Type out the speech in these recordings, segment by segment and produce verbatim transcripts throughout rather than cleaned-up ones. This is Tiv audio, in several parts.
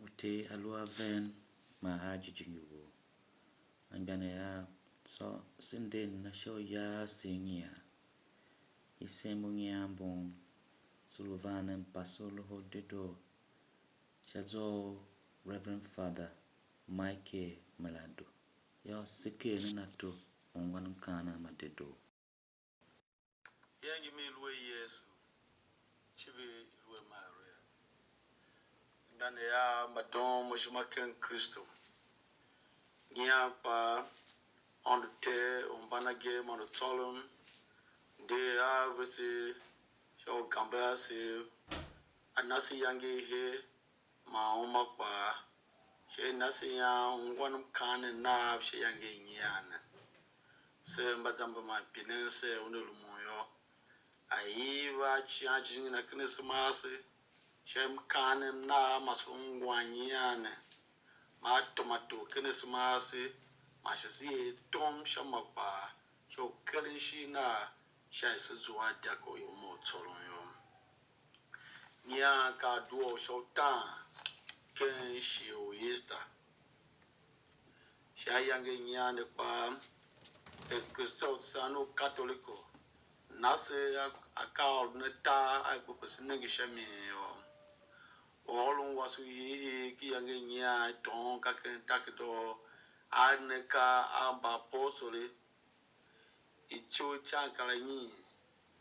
U Ter a lu a ven man a jijingi wou. Anmgbianev av, tsô se nder nana sha u yar se nyian. I sem u nyian mbun, se lu van nen mpase u Loho u Dedoo sha zwa u Reverend Father Michael Melado. Yô, se ker nen ato u ungwan mkaanem ma dedoo. Iyange mi i lu a Yesu, icivir i lu a Maria. Anmgbianev av mba doon mo ishima ken Kristu, nyian kpaa, Aôndo Ter u mban agee man u tsôron, nder a vese sha u gambe asev, a na se iyange i her man uma kpaa, sha i na se ian ungwan mkaanem nav sha iyange i nyian ne. Se mba zamber man pinen ser una rumun yô, a iv a Icighan Jijingi na ken asema ase, sha mkaanem nav ma se ungwan nyian ne, ma a tôma tor ken asema ase, ma shi se er tom sha ma kpaa, sha u keren ishigh nav, sha er se zua a dyako i uma u tsôron yô. Nyian ka adua u sha utaan ken shighe u Easter. Sha iyange i nyian ne kpaa, er Kristu u san u Katoliko na se a- akaa a ôron atar a i kpe kpe se nenge sha mi yô, u ôron wase u hiihii ken iyange i nyian i tôôn ka ken takerada u a ne ka a mbaapostoli, ityough ican kar anyiin,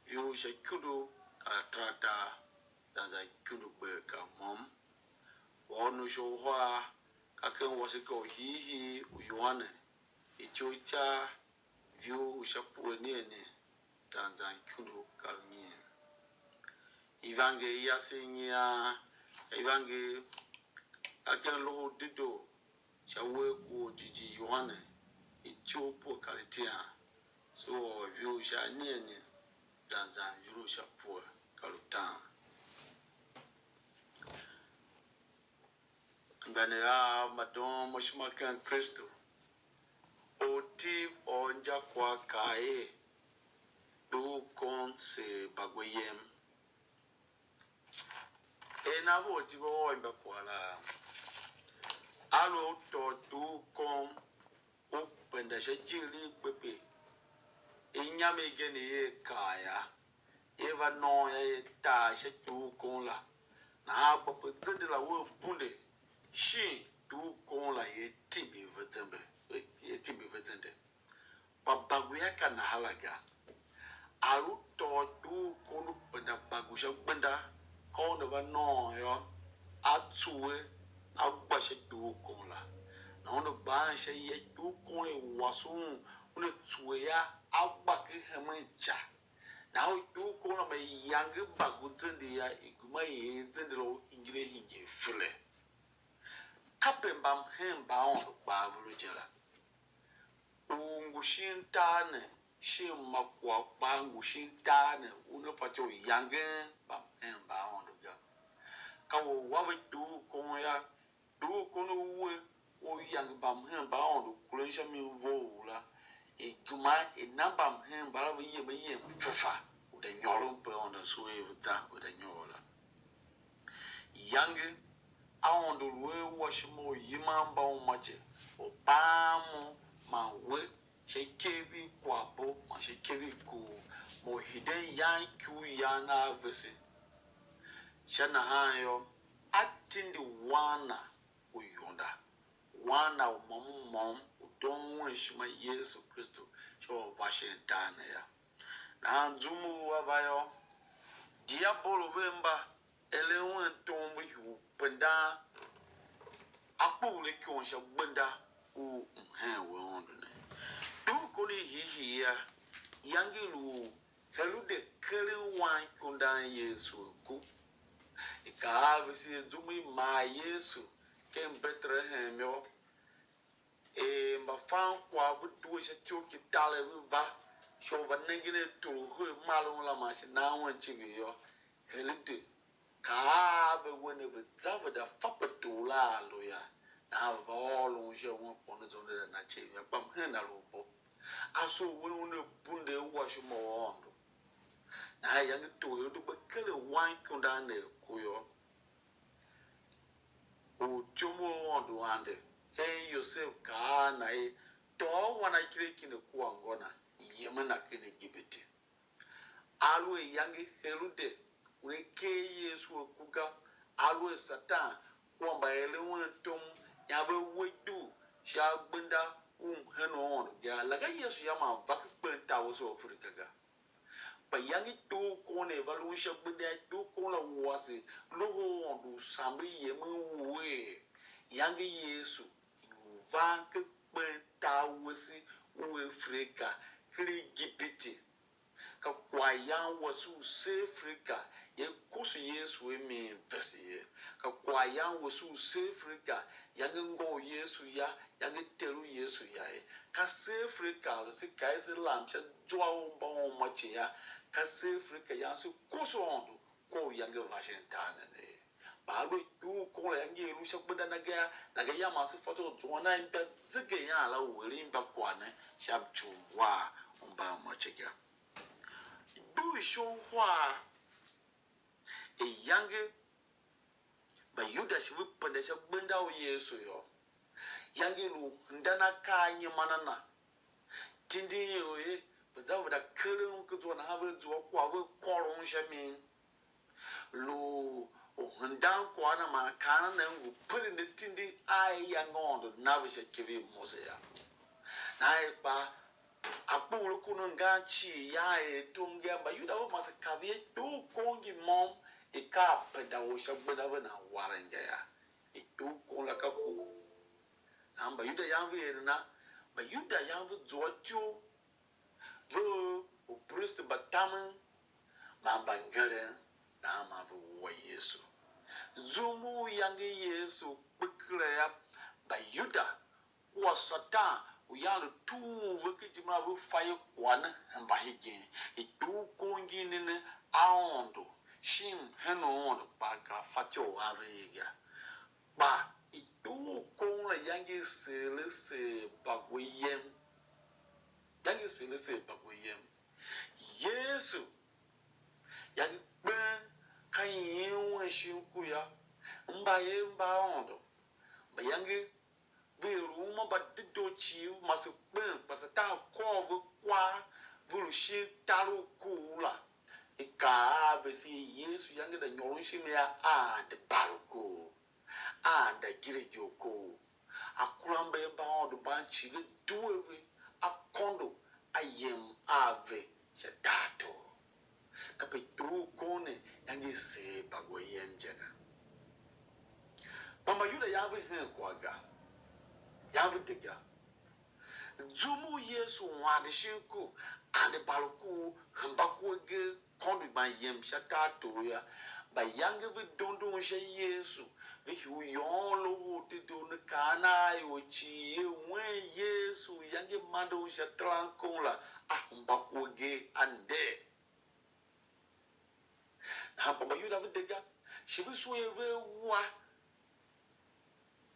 vihi u sha ikundu kar ataratar, zan zan ikundu gber kar môm. Wôôr u sha uhar ka ken washika u hiihii u Yohane, ityough icar, vihi u sha pue anigheni, zan zan ikundu kar unyiin. Ivangeli yase i nyian, ivangeli a ken Loho u Dedoo, sha uwegh u orjighjigh Yohane, ityough pue kar itian, se ôr vihi u sha anigheni, zan zan vihi u sha pue kar utaan. Anmgbianev av mba doon mo ishima ken Kristu, ortiv ôr injakwagh kaa er: Dugh u kon, seer bagwe yem. Er nan ve ortiv a ôr imbakwagh la? A lu a u tôô dugh u kon u penda sha ijiir i gbepe, inyam igen i er kaa yô, i va nôôn yô, i tar sha dugh u kon la, nahan gba pe zende la wea bunde, shin dugh u kon la ia timbir ve zembe, ia timbir ve zende. Kpa bagwe yô, ka nahan la ga. A lu tôô dugh u kon u penda bagwe sha gbenda, ka una va nôôn yô, a tsuwe, a gba sha dugh u kon la. Nahan una gba a sha ya, dugh u kon la i wase un, una tsuwe yô, a gba ken hemen ica. Nahan u dugh u kon la ma iyange bagwe zende yô, i gema i er zende la u hingir a hingir fele. Kape mbamhen mba Aôndo kpaa ve lu je la. U ngu shin tar ne, shin ma kwagh kpaa ngu shin tar ne, una fatyô u yangen mbamhen mba Aôndo ga. Ka u a wa ve dugh u kon yô, dugh u kon u we u yange mbamhen mba Aôndo kuren sha mi vough la, i gema i na mbamhen mbala ve yem ayem fefa, u de nyôron pe Aôndo a sugh er ve za, u de nyôr la. Yange Aôndo lu a washima u yiman mbauma je, u paan mo man we sha ikev i kwaghbo man sha ikev i kuugh, mo u hiden yan ikugh yan a vese. Sha nahan yô, a tindi Wan na u iwanda, Wan na u môm u môm u doon wen ishima, Yesu Kristu, sha u a va shin tar ne yô. Nahan zum u a va yô, diabolo vea mba eren un tom ve ihur pendan, a kpughul ikon sha gbenda u mhen we Aôndo ne. Dugh u kon i hiihii yô, iyange i lu u Herode keren wan ikundan Yesu a ku. I kaa a vese er zum i mar Yesu ken Betlehem yô, er mbafan kwagh ve due sha ityou ki tarev ve va, sha u va nengen a tor u her maren la man shi nan un icivir yô, Herode kaa a ve wen er ve̱ za ve̱ da fa pe tor la a lu yô, nahan ve va ôron un sha un kpono zende la na cii yô, kpa mhen a lu u bo. A soo wen una bunde a washima u Aôndo. Nahan iyange tor i Herode gba keren wan ikundan ne a ku yô, u Aôndo ande, hen Yosev kaa a na er: Tôô wan a kiriki ne kua ngô na, yem a na ken Igipiti. Aluer iyange i Herode una ker Yesu a ku ga, aluer Satan kua mbaeren un tom, ian ve we dugh sha agbenda u mhen u Aôndo ga, la ka Yesu ya man va ken kpen tar wase u Afrika ga. Kpa iyange i tugh u kon ne i va lu sha gbenda i tugh u kon la wase, Loho u Aôndo u samber yemen wuee, iyange i Yesu i ngu van ken kpen tar wase u Afrika, ken Igipiti. Ka kwaghyan wase u se Afrika, ye koso Yesu a mi vese ye. Ka kwaghyan wase u se Afrika, iyange ngô u Yesu ya, iyange ter u Yesu ya ye. Ka se Afrika, se ka se lam sha zwa u mba uma ce ya. Ka se Afrika yan se koso Aôndo, kua u iyange va shin tar ne ne ye. Kpa aluer tugh u kon la iyange i lu sha gbenda na ga, la ga ya man se fatyô u zuan a imba zegeyan la u eren imba kwagh ne sha mcum uhar u mba uma ce ga. Due isholiwhar, iyange Mbayuda shi ve penda sha gbenda u Yesu yô, iyange i lu hendan akaa a nyiman a na, tindin ior er ve̱ za ve da keren un ken zwa nahan ve zua kwagh ve kôr un sha mi. Lu u hendan kwagh na man kaan a na ngu peren atindi a iyange Aôndo na ve sha ikev i Mose yô. Nahan er kpa a kpughul ku ne angan cii yan er tom ga, Mbayuda ve mase kav ye tugh u kon ngi môm, i ka a penda or sha gbenda ve nan waren ga yô. I tugh u kon la ka ku. Nahan Mbayuda yan ve er nana? Mbayuda yan ve zua ityough, ve er upristi mba tamen man mbangeren, nahan man ve wua Yesu. Zum u iyange i Yesu kpe kera yô, Mbayuda kua Satan u yan lu tughun ve ken ijime la ve fa ye kwagh ne hemba hegen. I tugh u kon ngin ne ne, Aôndo, shin mhen u Aôndo kpaa kera fatyô u a ve ye ga. Kpa i tugh u kon la iyange i seer a seer bagwe yem. Iyange i seer a seer bagwe yem. Yesu, iyange kpen ka i yen un shin ku yô, mbayev mba Aôndo, mbayange ve er uma mba dedoo cii, ve mase kpen, kpa Satan kôr ve kwagh, ve lu shin tar u kuugh la. I kaa a vese er Yesu iyange da nyôron ishima yô, a ande bar u kuugh, a ande gire je u kuugh. Akurambor mba Aôndo mban cii ve due ve, akondo a yem a ve sha tartor. Kape tugh u kon ne iyange i seer bagwe yem je ne. Kpa Mbayuda yan ve hen kwagh ga, yan ve de ga. Zum u Yesu wande shin ku, ande bar u kuugh, hemba ku agee, kondo gban yem sha tartor yô, mbayange ve dondo un sha Yesu, ve hii u yôôn Loho u Dedoo ne kaan a ior cii er wen Yesu u iyange mande un sha terankon la, a hemba ku agee a nder. Nahan kpa Mbayuda ve de ga, shi ve sugh er vea wua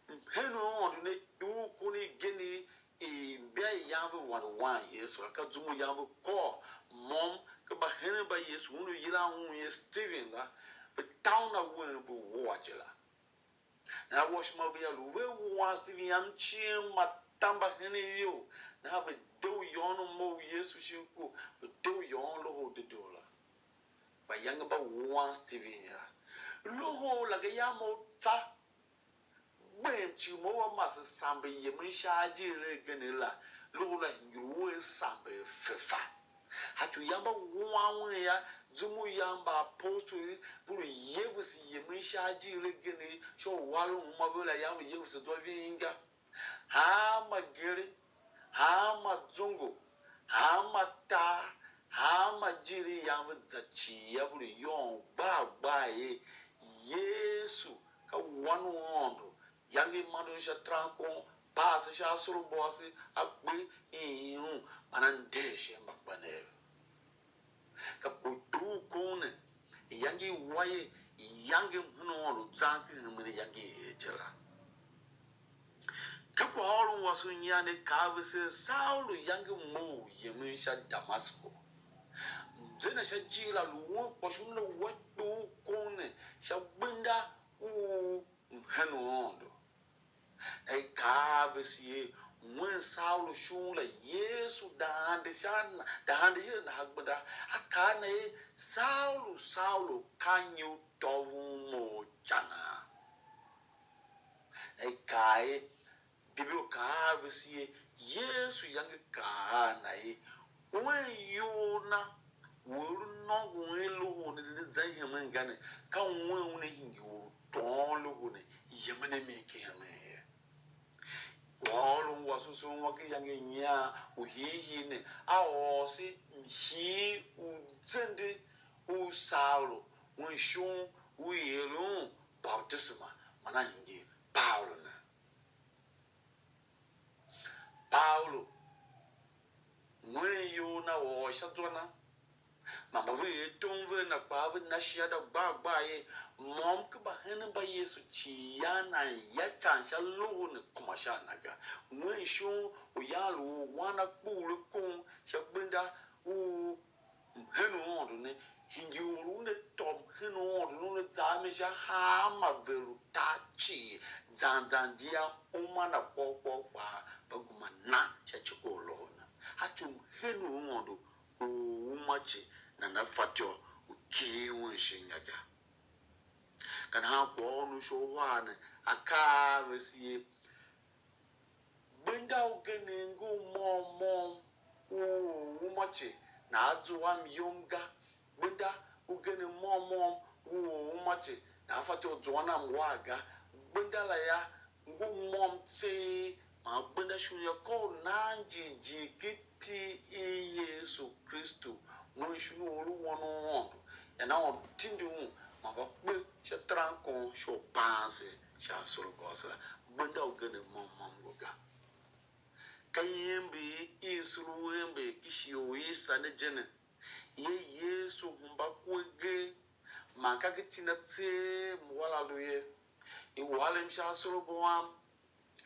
mhen u Aôndo ne, dugh u kon igen i i bia i yan ve wande wan Yesu la, ka zum u yan ve kôr môm ken mbahenen mba Yesu, un u yilan un er Steven la, ve ta un awen ve wua je la. Nahan washima ve yô, lu ve wuan Steven yam ciem ma ta mbahenen iyol, nahan ve de u yôôn u mough Yesu shin ku, ve de u yôôn Loho u Dedoo la. Mbayange mba wuan Steven yô, Loho la ga yam u tsa gbem cii mo u a mase samber yemen sha ajiir agen la, Loho la hingir u a samber fefa. Hati u yam mba wuan un yô, zum u yam mba apostoli ve lu yevese yemen sha ajiir agen sha u wan uma ve la, yam ve yevese zwa ving ga. Hanma gere, hanma zongo, hanma tar, hanma ijiir i yan ve za cii a ve lu yôôn gbar gbar er Yesu ka Wan u Aôndo, yange i mande un sha terankon, pa ase sha asorabo ase, a kpe i un, man a nder shin mbakpenev. Ka ku dugh u kon ne, iyange i wa ye, iyange mhen u Aôndo zan ken hemen iyange i er je la. Ka kwaghôron wase u nyian ne kaa a vese er Saulu yange mough yemen sha Damasku. Mze na sha ijiir la lu un kpa shi una wa dugh u kon ne sha gbenda u mhen u Aôndo. kaa a vese er, wen Saulo shon la, Yesu dande sha na, dande hire nahan gbenda, a kaa a na er, Saulo, Saulo, ka nyi u tôvon mo u icana? A kaa er, Bibilo kaa a vese er, Yesu yange kaa a na er, wen iyol na, u a lu nôngon er loho ne de zen hemen ga ne, ka wen una hingir or u tôôn loho ne yemen a mi ken hemen ye. Kwaghôron wase u se ungwa ken iyange i nyian u hiihii ne, a ôr se mhii u zende u Saulo, wen shon u i eren un batisema, man a hingir Paulo ne. Paulo, wen iyol na u ôr sha zwa na, man mba ve er tom vea na kpaa ve na shiada gbar gbar er, môm ken mbahenen mba Yesu cii yan nan ya ican sha loho ne kuma sha a na ga. Wen shon u yan lu u wan a kpughul akon sha gbenda u mhen u Aôndo ne, hingir or una tôô mhen u Aôndo ne, una za a mi sha hanma ve lu tar cii, zan zan je a uma na kpôr kpôr kpaa, va gema na sha ci u loho na. A tso mhen u Aôndo u uma ce, nana fatyô u kighir un shin ga ga. Ka nahan kwaghôron u sha uhar ne, a kaa a vese er, gbenda ugen ngu u môm môm u uma ce, nana zua myom ga. Gbenda ugen môm môm u uma ce, nana fatyô u zuan a mwar ga. Gbenda la yô, ngu môm tseegh, man gbenda shon yô, ka u nan jighjigh ken iti i Yesu Kristu, wen shon u or u wan u Aôndo, nana Aôndo tindi un, man va kpe sha terankon sha u paan se sha asorabo ase la. Gbenda ugen môm môm ngu ga. Ka iember i se lu ember ken shighe u i sa ne je ne, ye Yesu hemba ku agee, man ka ken iti na tseegh mwar la lu ye. I war m sha asorabo am,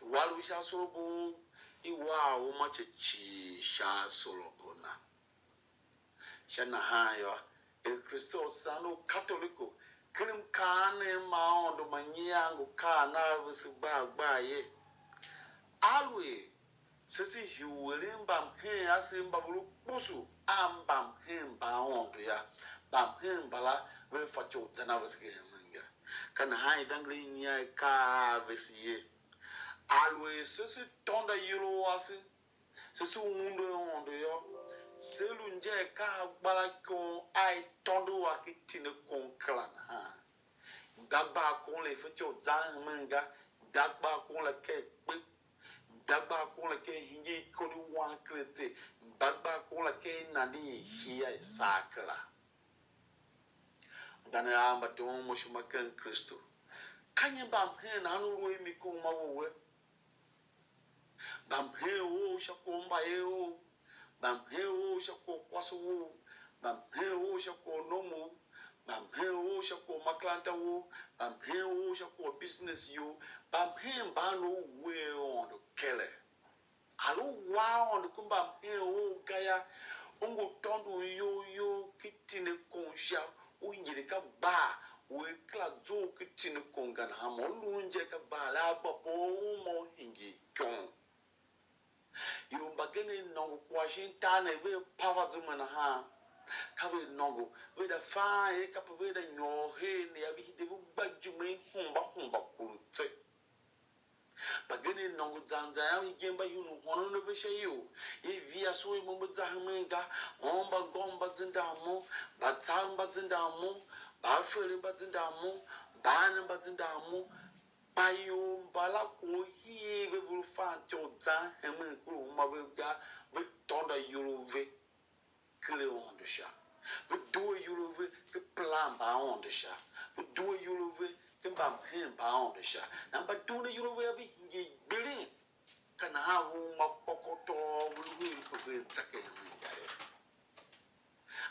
i war u sha asorabo ou, i war uma ce cii sha asorabo na. Sha nahan yô, er Kristu u san u Katoliko, ken mkaanem ma Aôndo ma nyian ngu kaan a vese gbar gbar ye, aluer se se hii u eren mbamhen ase mba ve lu kposo a mbamhen mba Aôndo yô, mbamhen mbala vea fatyô u zan a vese ken hemen ga. Ka nahan ivangeli i nyian i kaa a vese ye, aluer se se tôndo ayol a ase, se se undu Aôndo yô, se lu inja i ka agbara kon a i tôndo a ken iti ne kon kera nahan. Mba gbar kon la i fatyô u zan hemen ga, mba gbar kon la ken kpe, mba gbar kon la ken hingir ikor i wan ker tse, mba gbar kon la ken nande i hia i saa kera. Mba ne a mba tom mo ishima ken Kristu. Ka nyi mbamhen nahan u lu a mi ku uma wou? Mbamhen ou sha kwagh u mbayev ou, mbamhen ou sha kwagh u kwase wou, mbamhen ou sha kwagh u nom ou, mbamhen ou sha kwagh u makeranta wou, mbamhen ou sha kwagh u business you, mbamhen mban ou wer Aôndo kere. A lu war Aôndo ken mbamhen ou ga yô, u ngu tôndon iyol you ken iti ne kon sha u ngile ka gbar, u er kera zough ken iti ne kon ga nahan, ma u lu un je ka gbar la a gba bo uma u hingir ikyon. Ior mbagenev nôngo kwagh shin tar ne, vea pav a zime nahan, ka ve nôngo, ve da faan er kape ve da nyôr her ne yô, ve hide ve gba ijumen hemba hemba kuru tse. Mbagenev nôngo zan zan yô, igen mba yun u hônon a ve sha ior, i via soo i mo mbe za hemen ga, hon mbaôgôv mba zendan mo, mbatsav mba zendan mo, mbaaferen mba zendan mo, mbaanen mba zendan mo, kpa ior mbala kor hii ve ve lu fatyô u zan hemen kura uma vev ga, ve tôndo ayol a ve ker Aôndo sha. Ve due ayol a ve ken plan mba Aôndo sha. Ve due ayol a ve ken mbamhen mba Aôndo sha. Nahan mba duen ayol a ve yô, ve hingir gbilin. Ka nahan ve uma kpôkôtôô ve lu hen mpe ve za ken hemen ga yô.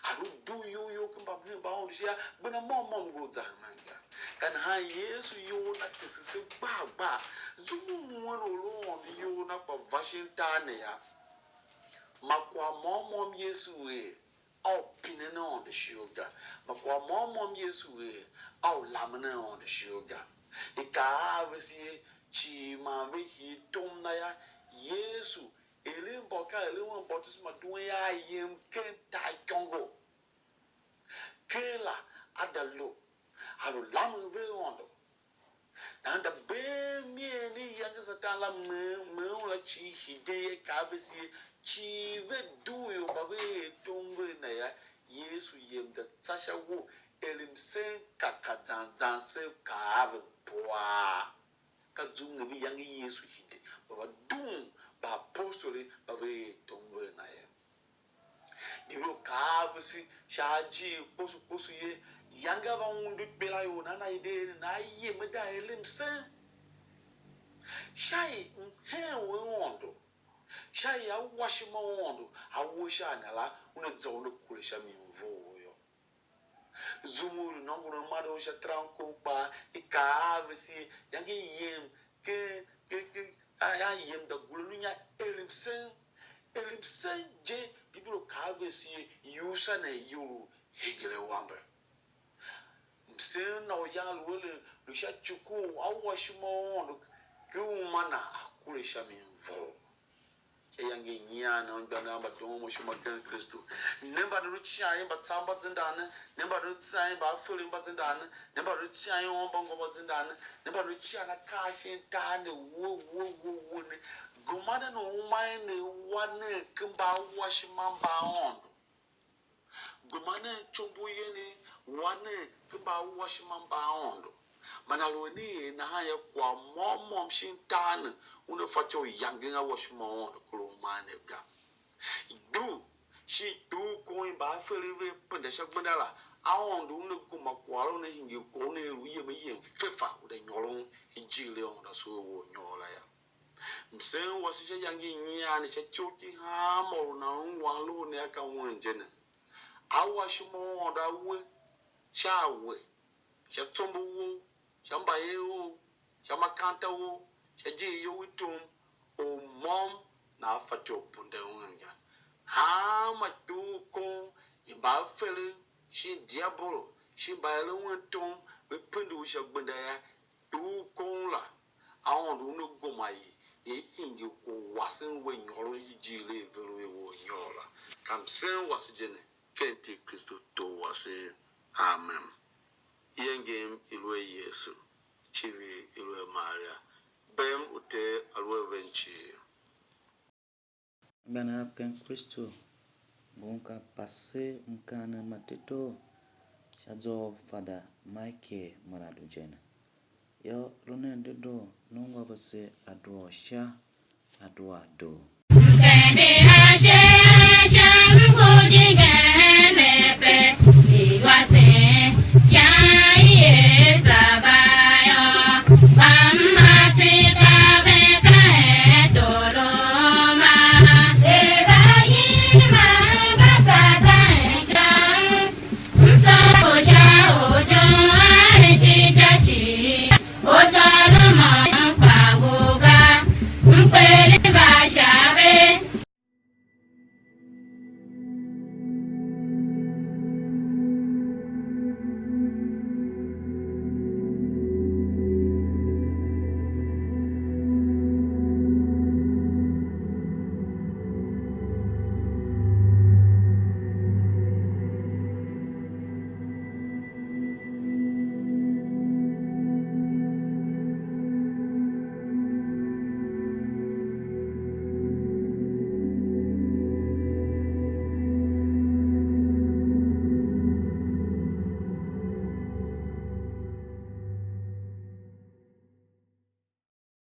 A lu due iyol you ken mbamhen mba Aôndo sha, gbenda môm môm ngu za hemen ga. Ka nahan Yesu iyol na tese se gbar gbar. Zum u mwen u lu Aôndo iyol na kpa va shin tar ne yô, ma kwagh môm môm Yesu er, a u pinen Aôndo ishigh ga, ma kwagh môm môm Yesu er, a u lamen Aôndo ishigh ga. I kaa a vese er, cii man ve hii tom na yô, Yesu eren mbô ka eren un batisema duen a yem ken tar ikôngo. Ken la a da lu, a lu lamen ve Aôndo. Nahan da bee mien i yange Satan la, meen, meen la cii hide ye, kaa vese ye, cii ve due ior mba ve er tom ve na yô, Yesu yem da tsa sha wou, er msen ka ka zan zan se kaa ve puaa. Ka zum ne ve yange Yesu hide, mba va dum mbaapostoli mba ve er tom ve na ye. Bibilo kaa a vese sha ajiir kposo kposo ye, yange a va undu ikpelaior, nahan a hide er nana yem a da er msen. Sha i mhen u Aôndo, sha i awashima u Aôndo a we sha a na la, una za una kure sha mi u vough yô. Zum u i lu nôngon u mande u sha terankon kpaa, i kaa a vese, yange i yem ken, ken, ken, a, a yem da gure lu nya er msen. Er msen je, Bibilo kaa a vese ye, iusa ne iyol u hingir awambe. Msen na u yan lu eren lu sha ci ku awashima u Aôndo, ki uma na a kure sha mi vough. Sha iyange i nyian ne, anmgbianev mba doon mo ishima ken Kristu, ne mba ne lu cian er mbatsav mba zendan ne, ne mba ne lu cian er mbaafere mba zendan ne, ne mba ne lu cian er ôôn mba ngô mba zendan ne, ne mba ne lu cian akaa shin tar ne we, we, we, we ne. Gema nen u uma enev wa nen ken mbaawashima mba Aôndo. Gema nen ityombo yenegh, wa nen ken mbaawashima mba Aôndo. Man aluer ne er nahan yô, kwagh môm môm shin tar ne una fatyô u yangen awashima u Aôndo kura uma enev ga. Dugh, shin dugh kon i mbaafere ve penda sha gbenda la, Aôndo una gema kwagh la, una hingir kwagh, una er u yem a yem fefa, u da nyôron ijiir i Aôndo a sugh a wou nyôr la yô. Msen wase sha iyange i nyian ne sha ityough ki hanma u nan ungwan loho ne a ka wen je ne. Awashima u Aôndo a we sha a we, sha tsombor wou, sha mbayev ou, sha makanta wou, sha ijiir you i tom, u môm na a fatyô u bunden un ga. Hanma ikpur kon i mbaaferen shin diabolo shin mbaeren wen tom ve pende u sha gbenda yô, dugh kon la, Aôndo una gema i, i hingir kwagh wasen we nyôron ijiir i veren we nyôr la. Ka msen wase je ne, ken iti i Kristu Tor wase. Amen. Iengem i lu a Yesu, icivir i lu a Maria, bem u Ter a lu a ven cii. Anmgbianev ken Kristu, ngun ka Pastor mkaanem ma dedoo sha zwa u Father Michael Muradu je ne. Yô, lu nen dedoo, nongo a vese adua u sha, adua a doo.